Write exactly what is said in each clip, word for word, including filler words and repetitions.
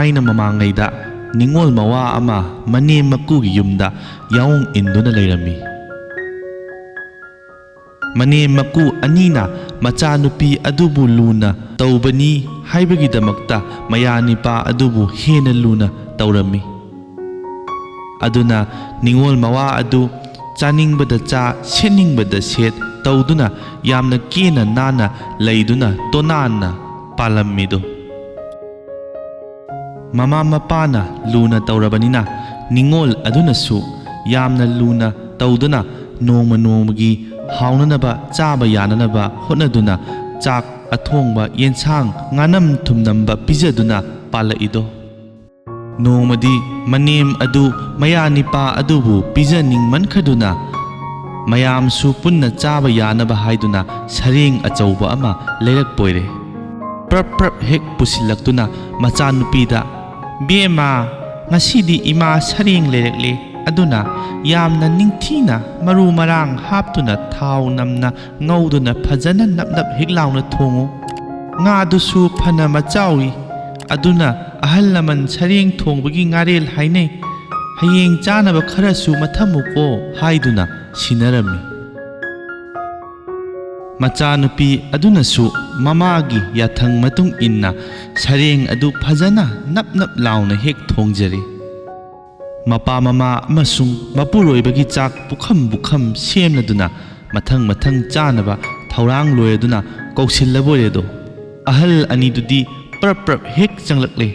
ꯊꯥꯏꯅ ꯃꯃꯥꯡꯉꯩꯗ ꯅꯤꯉꯣꯜ ꯃꯋꯥ ꯑꯃ ꯃꯅꯦꯝ ꯃꯀꯨꯒꯤ ꯌꯨꯝꯗ ꯌꯥꯑꯣꯡ ꯏꯟꯗꯨꯅ ꯂꯩꯔꯝꯃꯤ꯫ ꯃꯅꯦꯝ ꯃꯀꯨ ꯑꯅꯤꯅ ꯃꯆꯥꯅꯨꯄꯤ ꯑꯗꯨꯕꯨ ꯂꯨꯅ ꯇꯧꯕꯅꯤ ꯍꯥꯏꯕꯒꯤꯗꯃꯛꯇ ꯃꯌꯥꯅꯤꯄꯥ ꯑꯗꯨꯕꯨ ꯍꯦꯟꯅ ꯂꯨꯅ ꯇꯧꯔꯝꯃꯤ꯫ ꯑꯗꯨꯅ ꯅꯤꯉꯣꯜ ꯃꯋꯥ ꯑꯗꯨ ꯆꯥꯅꯤꯡꯕꯗ ꯆꯥ, ꯁꯦꯠꯅꯤꯡꯕꯗ ꯁꯦꯠ ꯇꯧꯗꯨꯅ ꯌꯥꯝꯅ ꯀꯦꯅ ꯅꯥꯟꯅ ꯂꯩꯗꯨꯅ ꯇꯣꯅꯥꯟꯅ ꯄꯥꯜꯂꯝꯃꯤꯗꯣ꯫ ꯃꯃꯥ ꯃꯄꯥꯅ ꯂꯨꯅ ꯇꯧꯔꯕꯅꯤꯅ ꯅꯤꯉꯣꯜ ꯑꯗꯨꯅꯁꯨ ꯌꯥꯝꯅ ꯂꯨꯅ ꯇꯧꯗꯨꯅ ꯅꯣꯡꯃ ꯅꯣꯡꯃꯒꯤ ꯍꯥꯎꯅꯅꯕ, ꯆꯥꯕ ꯌꯥꯅꯅꯕ ꯍꯣꯠꯅꯗꯨꯅ ꯆꯥꯛ ꯑꯊꯣꯡꯕ, ꯌꯦꯟꯁꯥꯡ, ꯉꯥꯅꯝ ꯊꯨꯝꯅꯝꯕ ꯄꯤꯖꯗꯨꯅ ꯄꯥꯜꯂꯛꯏꯗꯣ꯫ ꯅꯣꯡꯃꯗꯤ ꯃꯅꯦꯝ ꯑꯗꯨ ꯃꯌꯥꯅꯤꯄꯥ ꯑꯗꯨꯕꯨ ꯄꯤꯖꯅꯤꯡꯃꯟꯈꯗꯨꯅ ꯃꯌꯥꯝꯁꯨ ꯄꯨꯟꯅ ꯆꯥꯕ ꯌꯥꯅꯕ ꯍꯥꯏꯗꯨꯅ ꯁꯔꯦꯡ ꯑꯆꯧꯕ ꯑꯃ ꯂꯩꯔꯛꯄꯣꯏꯔꯦ꯫ ꯄ꯭ꯔꯞ ꯄ꯭ꯔꯞ ꯍꯦꯛ ꯄꯨꯁꯤꯜꯂꯛꯇꯨꯅ ꯃꯆꯥꯅꯨꯄꯤꯗ, "ꯕꯦꯝꯃ, ꯉꯁꯤꯗꯤ ꯏꯃꯥ ꯁꯔꯦꯡ ꯂꯩꯔꯛꯂꯦ, ꯑꯗꯨꯅ ꯌꯥꯝꯅ ꯅꯤꯡꯊꯤꯅ ꯃꯔꯨ ꯃꯔꯥꯡ ꯍꯥꯞꯇꯨꯅ ꯊꯥꯎ ꯅꯝꯅ ꯉꯧꯗꯨꯅ ꯐꯖꯅ ꯅꯞ ꯅꯞ ꯍꯦꯛ ꯂꯥꯎꯅ ꯊꯣꯡꯉꯨ꯫ ꯉꯥꯗꯨꯁꯨ ꯐꯅ ꯃꯆꯥꯎꯏ, ꯑꯗꯨꯅ ꯑꯍꯜ ꯂꯃꯟ ꯁꯔꯦꯡ ꯊꯣꯡꯕꯒꯤ ꯉꯥꯔꯦꯜ ꯍꯥꯏꯅꯩ꯫ ꯍꯌꯦꯡ ꯆꯥꯅꯕ ꯈꯔꯁꯨ ꯃꯊꯝꯃꯨꯀꯣ" ꯍꯥꯏꯗꯨꯅ ꯁꯤꯟꯅꯔꯝꯃꯤ꯫ ꯃꯆꯥꯅꯨꯄꯤ ꯑꯗꯨꯅꯁꯨ ꯃꯃꯥꯒꯤ ꯌꯥꯊꯪ ꯃꯇꯨꯡ ꯏꯟꯅ ꯁꯔꯦꯡ ꯑꯗꯨ ꯐꯖꯅ ꯅꯞ ꯅꯞ ꯂꯥꯎꯅ ꯍꯦꯛ ꯊꯣꯡꯖꯔꯦ꯫ ꯃꯄꯥ ꯃꯃꯥ ꯑꯃꯁꯨꯡ ꯃꯄꯨꯔꯣꯏꯕꯒꯤ ꯆꯥꯛ ꯄꯨꯈꯝ ꯄꯨꯈꯝ ꯁꯦꯝꯂꯗꯨꯅ ꯃꯊꯪ ꯃꯊꯪ ꯆꯥꯅꯕ ꯊꯧꯔꯥꯡ ꯂꯣꯏꯔꯗꯨꯅ ꯀꯧꯁꯤꯜꯂꯕꯣꯏꯔꯦꯗꯣ꯫ ꯑꯍꯜ ꯑꯅꯤꯗꯨꯗꯤ ꯄ꯭ꯔꯞ ꯄ꯭ꯔꯞ ꯍꯦꯛ ꯆꯪꯂꯛꯂꯦ꯫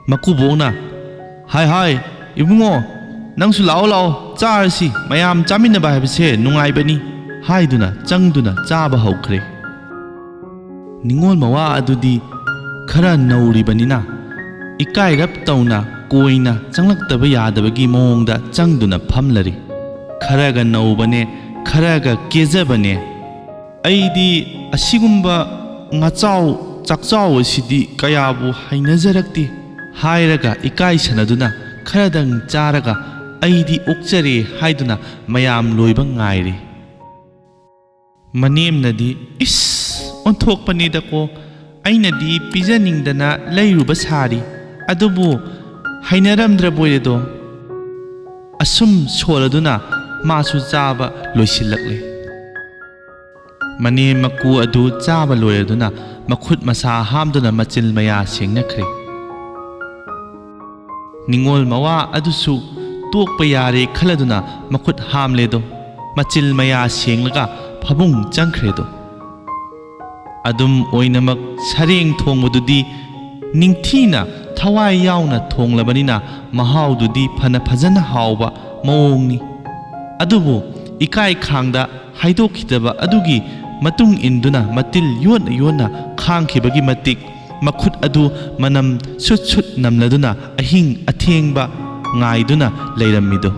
ꯃꯀꯨꯕꯣꯛꯅ, "ꯍꯥꯏ ꯍꯥꯏ, ꯏꯕꯨꯡꯉꯣ, ꯅꯪꯁꯨ ꯂꯥꯛꯑꯣ ꯂꯥꯛꯑꯣ, ꯆꯥꯔꯁꯤ, ꯃꯌꯥꯝ ꯆꯥꯃꯤꯟꯅꯕ ꯍꯥꯏꯕꯁꯦ ꯅꯨꯡꯉꯥꯏꯕꯅꯤ" ꯍꯥꯏꯗꯨꯅ ꯆꯪꯗꯨꯅ ꯆꯥꯕ ꯍꯧꯈ꯭ꯔꯦ꯫ ꯅꯤꯉꯣꯜ ꯃꯋꯥ ꯑꯗꯨꯗꯤ ꯈꯔ ꯅꯧꯔꯤꯕꯅꯤꯅ ꯏꯀꯥꯏꯔꯞ ꯇꯧꯅ ꯀꯣꯏꯅ ꯆꯪꯂꯛꯇꯕ ꯌꯥꯗꯕꯒꯤ ꯃꯑꯣꯡꯗ ꯆꯪꯗꯨꯅ ꯐꯝꯂꯔꯤ꯫ ꯈꯔꯒ ꯅꯧꯕꯅꯦ, ꯈꯔꯒ ꯀꯦꯖꯕꯅꯦ꯫ "ꯑꯩꯗꯤ ꯑꯁꯤꯒꯨꯝꯕ ꯉꯥꯆꯥꯎ ꯆꯥꯛꯆꯥꯎ ꯑꯁꯤꯗꯤ ꯀꯌꯥꯕꯨ ꯍꯩꯅꯖꯔꯛꯇꯦ" ꯍꯥꯏꯔꯒ ꯏꯀꯥꯏ ꯁꯅꯗꯨꯅ ꯈꯔꯗꯪ ꯆꯥꯔꯒ "ꯑꯩꯗꯤ ꯑꯣꯛꯆꯔꯦ" ꯍꯥꯏꯗꯨꯅ ꯃꯌꯥꯝ ꯂꯣꯏꯕ ꯉꯥꯏꯔꯦ꯫ ꯃꯅꯦꯝꯅꯗꯤ, "ꯏꯁ, ꯑꯣꯟꯊꯣꯛꯄꯅꯤꯗꯀꯣ, ꯑꯩꯅꯗꯤ ꯄꯤꯖꯅꯤꯡꯗꯅ ꯂꯩꯔꯨꯕ ꯁꯥꯔꯤ, ꯑꯗꯨꯕꯨ ꯍꯩꯅꯔꯝꯗ꯭ꯔꯕꯣꯏꯔꯦꯗꯣ꯫ ꯑꯁꯨꯝ ꯁꯣꯜꯂꯗꯨꯅ ꯃꯥꯁꯨ ꯆꯥꯕ ꯂꯣꯏꯁꯤꯜꯂꯛꯂꯦ꯫ ꯃꯅꯦꯝ ꯃꯀꯨ ꯑꯗꯨ ꯆꯥꯕ ꯂꯣꯏꯔꯗꯨꯅ ꯃꯈꯨꯠ ꯃꯁꯥ ꯍꯥꯝꯗꯨꯅ ꯃꯆꯤꯜ ꯃꯌꯥ ꯁꯦꯡꯅꯈ꯭ꯔꯦ꯫ ꯅꯤꯉꯣꯜ ꯃꯋꯥ ꯑꯗꯨꯁꯨ ꯇꯣꯛꯄ ꯌꯥꯔꯦ ꯈꯜꯂꯗꯨꯅ ꯃꯈꯨꯠ ꯍꯥꯝꯂꯦꯗꯣ, ꯃꯆꯤꯜ ꯃꯌꯥ ꯁꯦꯡꯂꯒ ꯐꯃꯨꯡ ꯆꯪꯈ꯭ꯔꯦꯗꯣ꯫ ꯑꯗꯨꯝ ꯑꯣꯏꯅꯃꯛ ꯁꯔꯦꯡ ꯊꯣꯡꯕꯗꯨꯗꯤ ꯅꯤꯡꯊꯤꯅ ꯊꯋꯥꯏ ꯌꯥꯎꯅ ꯊꯣꯡꯂꯕꯅꯤꯅ ꯃꯍꯥꯎꯗꯨꯗꯤ ꯐꯅ ꯐꯖꯅ ꯍꯥꯎꯕ ꯃꯑꯣꯡꯅꯤ꯫ ꯑꯗꯨꯕꯨ ꯏꯀꯥꯏ ꯈꯥꯡꯗ ꯍꯥꯏꯗꯣꯛꯈꯤꯗꯕ ꯑꯗꯨꯒꯤ ꯃꯇꯨꯡ ꯏꯟꯗꯨꯅ ꯃꯇꯤꯜ ꯌꯣꯠꯅ ꯌꯣꯠꯅ ꯈꯥꯡꯈꯤꯕꯒꯤ ꯃꯇꯤꯛ ꯃꯈꯨꯠ ꯑꯗꯨ ꯃꯅꯝ ꯁꯨꯠ ꯁꯨꯠ ꯅꯝꯂꯗꯨꯅ ꯑꯍꯤꯡ ꯑꯊꯦꯡꯕ ꯉꯥꯏꯗꯨꯅ ꯂꯩꯔꯝꯃꯤꯗꯨ꯫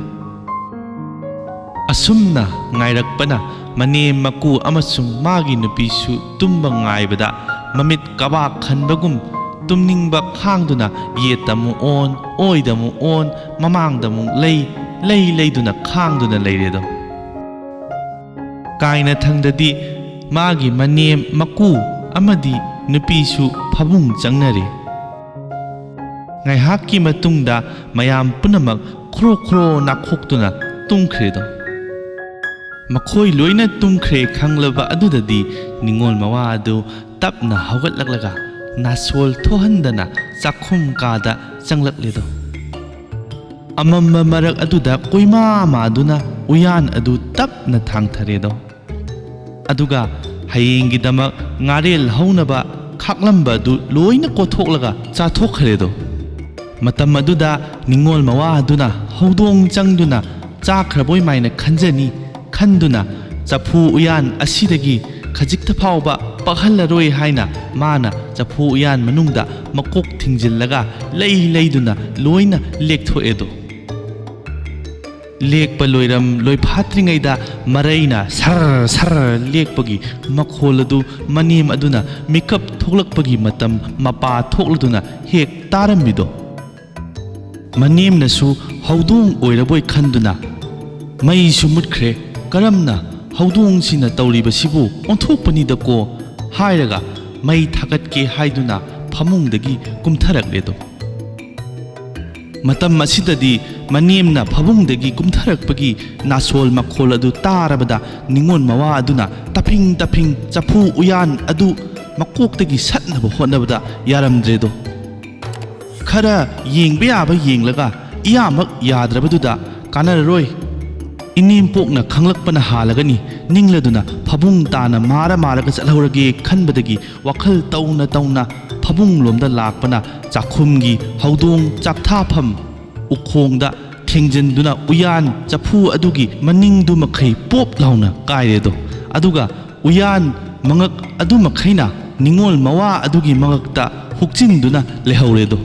ꯑꯁꯨꯝꯅ ꯉꯥꯏꯔꯛꯄꯅ ꯃꯅꯦꯝ ꯃꯀꯨ ꯑꯃꯁꯨꯡ ꯃꯥꯒꯤ ꯅꯨꯄꯤꯁꯨ ꯇꯨꯝꯕ ꯉꯥꯏꯕꯗ ꯃꯃꯤꯠ ꯀꯕꯥꯛ ꯈꯟꯕꯒꯨꯝ ꯇꯨꯝꯅꯤꯡꯕ ꯈꯥꯡꯗꯨꯅ ꯌꯦꯠꯇ ꯑꯃꯨꯛ ꯑꯣꯟ, ꯑꯣꯏꯗ ꯑꯃꯨꯛ ꯑꯣꯟ, ꯃꯃꯥꯡꯗ ꯑꯃꯨꯛ ꯂꯩ, ꯂꯩ ꯂꯩꯗꯨꯅ ꯈꯥꯡꯗꯨꯅ ꯂꯩꯔꯦꯗꯣ꯫ ꯀꯥꯏꯅꯊꯪꯗꯗꯤ ꯃꯥꯒꯤ ꯃꯅꯦꯝ ꯃꯀꯨ ꯑꯃꯗꯤ ꯅꯨꯄꯤꯁꯨ ꯐꯃꯨꯡ ꯆꯪꯅꯔꯦ꯫ ꯉꯥꯏꯍꯥꯛꯀꯤ ꯃꯇꯨꯡꯗ ꯃꯌꯥꯝ ꯄꯨꯝꯅꯃꯛ ꯈ꯭ꯔꯣ ꯈ꯭ꯔꯣ ꯅꯥꯈꯣꯛꯇꯨꯅ ꯇꯨꯝꯈ꯭ꯔꯦꯗꯣ꯫ ꯃꯈꯣꯏ ꯂꯣꯏꯅ ꯇꯨꯝꯈ꯭ꯔꯦ ꯈꯪꯂꯕ ꯑꯗꯨꯗꯗꯤ ꯅꯤꯉꯣꯜ ꯃꯋꯥ ꯑꯗꯨ ꯇꯞꯅ ꯍꯧꯒꯠꯂꯛꯂꯒ ꯅꯥꯁꯣꯜ ꯊꯣꯛꯍꯟꯗꯅ ꯆꯥꯛꯈꯨꯝ ꯀꯥꯗ ꯆꯪꯂꯛꯂꯦꯗꯣ꯫ ꯑꯃꯝꯕ ꯃꯔꯛ ꯑꯗꯨꯗ ꯀꯣꯏꯃꯥ ꯃꯥꯗꯨꯅ ꯎꯌꯥꯟ ꯑꯗꯨ ꯇꯞꯅ ꯊꯥꯡꯊꯔꯦꯗꯣ꯫ ꯑꯗꯨꯒ ꯍꯌꯦꯡꯒꯤꯗꯃꯛ ꯉꯥꯔꯦꯜ ꯍꯧꯅꯕ ꯈꯥꯛꯂꯝꯕ ꯑꯗꯨ ꯂꯣꯏꯅ ꯀꯣꯊꯣꯛꯂꯒ ꯆꯥꯊꯣꯛꯈ꯭ꯔꯦꯗꯣ꯫ ꯃꯇꯝ ꯑꯗꯨꯗ ꯅꯤꯉꯣꯜ ꯃꯋꯥ ꯑꯗꯨꯅ ꯍꯧꯗꯣꯡ ꯆꯪꯗꯨꯅ ꯆꯥꯈ꯭ꯔꯕꯣꯏ ꯃꯥꯏꯅ ꯈꯟꯖꯅꯤ ꯈꯟꯗꯨꯅ ꯆꯐꯨ ꯎꯌꯥꯟ ꯑꯁꯤꯗꯒꯤ ꯈꯖꯤꯛꯇ ꯐꯥꯎꯕ ꯄꯛꯍꯜꯂꯔꯣꯏ ꯍꯥꯏꯅ ꯃꯥꯅ ꯆꯐꯨ ꯎꯌꯥꯟ ꯃꯅꯨꯡꯗ ꯃꯀꯣꯛ ꯊꯤꯡꯖꯤꯜꯂꯒ ꯂꯩ ꯂꯩꯗꯨꯅ ꯂꯣꯏꯅ ꯂꯦꯛꯊꯣꯛꯑꯦꯗꯣ꯫ ꯂꯦꯛꯄ ꯂꯣꯏꯔꯝ ꯂꯣꯏꯐꯥꯠꯇ꯭ꯔꯤꯉꯩꯗ ꯃꯔꯩꯅ ꯁꯔ ꯁꯔ ꯂꯦꯛꯄꯒꯤ ꯃꯈꯣꯜ ꯑꯗꯨ ꯃꯅꯦꯝ ꯑꯗꯨꯅ ꯃꯤꯀꯞ ꯊꯣꯛꯂꯛꯄꯒꯤ ꯃꯇꯝ ꯃꯄꯥ ꯊꯣꯛꯂꯗꯨꯅ ꯍꯦꯛ ꯇꯥꯔꯝꯃꯤꯗꯣ꯫ ꯃꯅꯦꯝꯅꯁꯨ ꯍꯧꯗꯣꯡ ꯑꯣꯏꯔꯕꯣꯏ ꯈꯟꯗꯨꯅ, "ꯃꯩꯁꯨ ꯃꯨꯠꯈ꯭ꯔꯦ, ꯀꯔꯝꯅ ꯍꯧꯗꯣꯡꯁꯤꯅ ꯇꯧꯔꯤꯕꯁꯤꯕꯨ? ꯑꯣꯟꯊꯣꯛꯄꯅꯤꯗꯀꯣ" ꯍꯥꯏꯔꯒ ꯃꯩ ꯊꯥꯒꯠꯀꯦ ꯍꯥꯏꯗꯨꯅ ꯐꯃꯨꯡꯗꯒꯤ ꯀꯨꯝꯊꯔꯛꯂꯦꯗꯣ꯫ ꯃꯇꯝ ꯑꯁꯤꯗꯗꯤ ꯃꯅꯦꯝꯅ ꯐꯃꯨꯡꯗꯒꯤ ꯀꯨꯝꯊꯔꯛꯄꯒꯤ ꯅꯥꯁꯣꯜ ꯃꯈꯣꯜ ꯑꯗꯨ ꯇꯥꯔꯕꯗ ꯅꯤꯉꯣꯜ ꯃꯋꯥ ꯑꯗꯨꯅ ꯇꯞꯐꯤꯡ ꯇꯞꯐꯤꯡ ꯆꯐꯨ ꯎꯌꯥꯟ ꯑꯗꯨ ꯃꯀꯣꯛꯇꯒꯤ ꯁꯠꯅꯕ ꯍꯣꯠꯅꯕꯗ ꯌꯥꯔꯝꯗ꯭ꯔꯦꯗꯣ꯫ ꯈꯔ ꯌꯦꯡꯕ ꯌꯥꯕ ꯌꯦꯡꯂꯒ ꯏꯌꯥꯃꯛ ꯌꯥꯗ꯭ꯔꯕꯗꯨꯗ ꯀꯥꯟꯅꯔꯔꯣꯏ, ꯏꯅꯦꯝꯄꯣꯛꯅ ꯈꯪꯂꯛꯄꯅ ꯍꯥꯜꯂꯒꯅꯤ ꯅꯤꯡꯂꯗꯨꯅ ꯐꯃꯨꯡ ꯇꯥꯅ ꯃꯥꯔ ꯃꯥꯔꯒ ꯆꯠꯍꯧꯔꯒꯦ ꯈꯟꯕꯗꯒꯤ ꯋꯥꯈꯜ ꯇꯧꯅ ꯇꯧꯅ ꯐꯃꯨꯡꯂꯣꯝꯗ ꯂꯥꯛꯄꯅ ꯆꯥꯛꯈꯨꯝꯒꯤ ꯍꯧꯗꯣꯡ ꯆꯥꯛꯊꯥꯐꯝ ꯎꯈꯣꯡꯗ ꯊꯦꯡꯖꯤꯟꯗꯨꯅ ꯎꯌꯥꯟ ꯆꯐꯨ ꯑꯗꯨꯒꯤ ꯃꯅꯤꯡꯗꯨ ꯃꯈꯩ ꯄꯣꯞ ꯂꯥꯎꯅ ꯀꯥꯏꯔꯦꯗꯣ꯫ ꯑꯗꯨꯒ ꯎꯌꯥꯟ ꯃꯉꯛ ꯑꯗꯨ ꯃꯈꯩꯅ ꯅꯤꯉꯣꯜ ꯃꯋꯥ ꯑꯗꯨꯒꯤ ꯃꯉꯛꯇ ꯍꯨꯛꯆꯤꯟꯗꯨꯅ ꯂꯩꯍꯧꯔꯦꯗꯣ꯫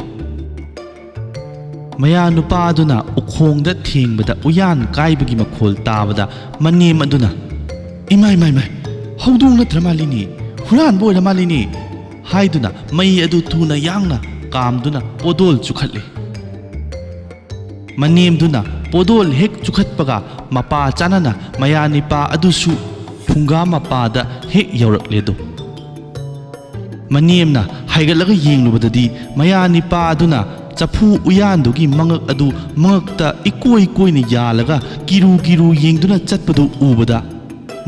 ꯃꯌꯥ ꯅꯨꯄꯥ ꯑꯗꯨꯅ ꯎꯈꯣꯡꯗ ꯊꯦꯡꯕꯗ ꯎꯌꯥꯟ ꯀꯥꯏꯕꯒꯤ ꯃꯈꯣꯜ ꯇꯥꯕꯗ ꯃꯅꯦꯝ ꯑꯗꯨꯅ, "ꯏꯃꯥꯏ, ꯃꯥꯏ, ꯃꯥꯏ, ꯍꯧꯗꯣꯡ ꯅꯠꯇ꯭ꯔ ꯃꯥꯜꯂꯤꯅꯦ, ꯍꯨꯔꯥꯟꯕ ꯑꯣꯏꯔ ꯃꯥꯜꯂꯤꯅꯦ" ꯍꯥꯏꯗꯨꯅ ꯃꯩ ꯑꯗꯨ ꯊꯨꯅ ꯌꯥꯡꯅ ꯀꯥꯝꯗꯨꯅ ꯄꯣꯗꯣꯜ ꯆꯨꯈꯠꯂꯦ꯫ ꯃꯅꯦꯝꯗꯨꯅ ꯄꯣꯗꯣꯜ ꯍꯦꯛ ꯆꯨꯈꯠꯄꯒ ꯃꯄꯥ ꯆꯥꯅꯅ ꯃꯌꯥ ꯅꯤꯄꯥ ꯑꯗꯨꯁꯨ ꯐꯨꯡꯒꯥ ꯃꯄꯥꯗ ꯍꯦꯛ ꯌꯧꯔꯛꯂꯦꯗꯣ꯫ ꯃꯅꯦꯝꯅ ꯍꯥꯏꯒꯠꯂꯒ ꯌꯦꯡꯂꯨꯕꯗꯗꯤ ꯃꯌꯥ ꯅꯤꯄꯥ ꯑꯗꯨꯅ ꯆꯐꯨ ꯎꯌꯥꯟꯗꯨꯒꯤ ꯃꯉꯛ ꯑꯗꯨ ꯃꯉꯛꯇ ꯏꯀꯣꯏ ꯀꯣꯏꯅ ꯌꯥꯜꯂꯒ ꯀꯤꯔꯨ ꯀꯤꯔꯨ ꯌꯦꯡꯗꯨꯅ ꯆꯠꯄꯗꯨ ꯎꯕꯗ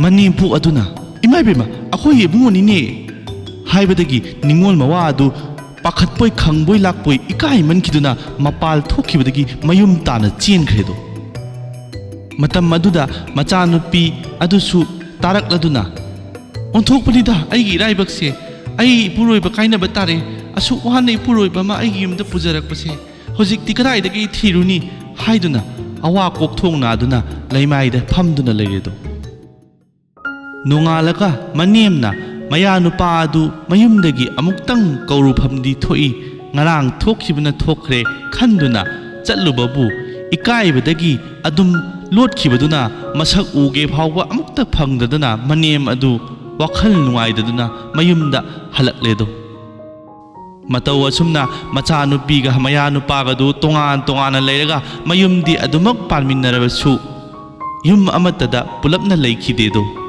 ꯃꯅꯦꯝꯄꯣꯛ ꯑꯗꯨꯅ, "ꯏꯃꯥꯏ ꯕꯦꯝꯃ, ꯑꯩꯈꯣꯏ ꯏꯕꯨꯡꯉꯣꯅꯤꯅꯦ" ꯍꯥꯏꯕꯗꯒꯤ ꯅꯤꯉꯣꯜ ꯃꯋꯥ ꯑꯗꯨ ꯄꯥꯈꯠꯄꯣꯏ ꯈꯪꯕꯣꯏ ꯂꯥꯛꯄꯣꯏ ꯏꯀꯥꯏꯃꯟꯈꯤꯗꯨꯅ ꯃꯄꯥꯜ ꯊꯣꯛꯈꯤꯕꯗꯒꯤ ꯃꯌꯨꯝ ꯇꯥꯅ ꯆꯦꯟꯈ꯭ꯔꯦꯗꯣ꯫ ꯃꯇꯝ ꯑꯗꯨꯗ ꯃꯆꯥꯅꯨꯄꯤ ꯑꯗꯨꯁꯨ ꯇꯥꯔꯛꯂꯗꯨꯅ, "ꯑꯣꯟꯊꯣꯛꯄꯅꯤꯗ ꯑꯩꯒꯤ ꯏꯔꯥꯏꯕꯛꯁꯦ, ꯑꯩ ꯏꯄꯨꯔꯣꯏꯕ ꯀꯥꯏꯅꯕ ꯇꯥꯔꯦ, ꯑꯁꯨꯛ ꯋꯥꯅ ꯏꯄꯨꯔꯣꯏꯕ ꯑꯃ ꯑꯩꯒꯤ ꯌꯨꯝꯗ ꯄꯨꯖꯔꯛꯄꯁꯦ, ꯍꯧꯖꯤꯛꯇꯤ ꯀꯗꯥꯏꯗꯒꯤ ꯊꯤꯔꯨꯅꯤ?" ꯍꯥꯏꯗꯨꯅ ꯑꯋꯥ ꯀꯣꯛꯊꯣꯡ ꯅꯥꯗꯨꯅ ꯂꯩꯃꯥꯏꯗ ꯐꯝꯗꯨꯅ ꯂꯩꯔꯦꯗꯣ꯫ ꯅꯣꯡꯉꯥꯜꯂꯒ ꯃꯅꯦꯝꯅ ꯃꯌꯥ ꯅꯨꯄꯥ ꯑꯗꯨ ꯃꯌꯨꯝꯗꯒꯤ ꯑꯃꯨꯛꯇꯪ ꯀꯧꯔꯨꯐꯝꯗꯤ ꯊꯣꯛꯏ, ꯉꯔꯥꯡ ꯊꯣꯛꯈꯤꯕꯅ ꯊꯣꯛꯈ꯭ꯔꯦ ꯈꯟꯗꯨꯅ ꯆꯠꯂꯨꯕꯕꯨ ꯏꯀꯥꯏꯕꯗꯒꯤ ꯑꯗꯨꯝ ꯂꯣꯠꯈꯤꯕꯗꯨꯅ ꯃꯁꯛ ꯎꯒꯦ ꯐꯥꯎꯕ ꯑꯃꯨꯛꯇ ꯐꯪꯗꯗꯅ ꯃꯅꯦꯝ ꯑꯗꯨ ꯋꯥꯈꯜ ꯅꯨꯡꯉꯥꯏꯇꯗꯨꯅ ꯃꯌꯨꯝꯗ ꯍꯜꯂꯛꯂꯦꯗꯣ꯫ ꯃꯇꯧ ꯑꯁꯨꯝꯅ ꯃꯆꯥꯅꯨꯄꯤꯒ ꯃꯌꯥ ꯅꯨꯄꯥꯒꯗꯨ ꯇꯣꯉꯥꯟ ꯇꯣꯉꯥꯟꯅ ꯂꯩꯔꯒ ꯃꯌꯨꯝꯗꯤ ꯑꯗꯨꯃꯛ ꯄꯥꯟꯃꯤꯟꯅꯔꯕꯁꯨ ꯌꯨꯝ ꯑꯃꯠꯇꯗ ꯄꯨꯂꯞꯅ ꯂꯩꯈꯤꯗꯦꯗꯣ꯫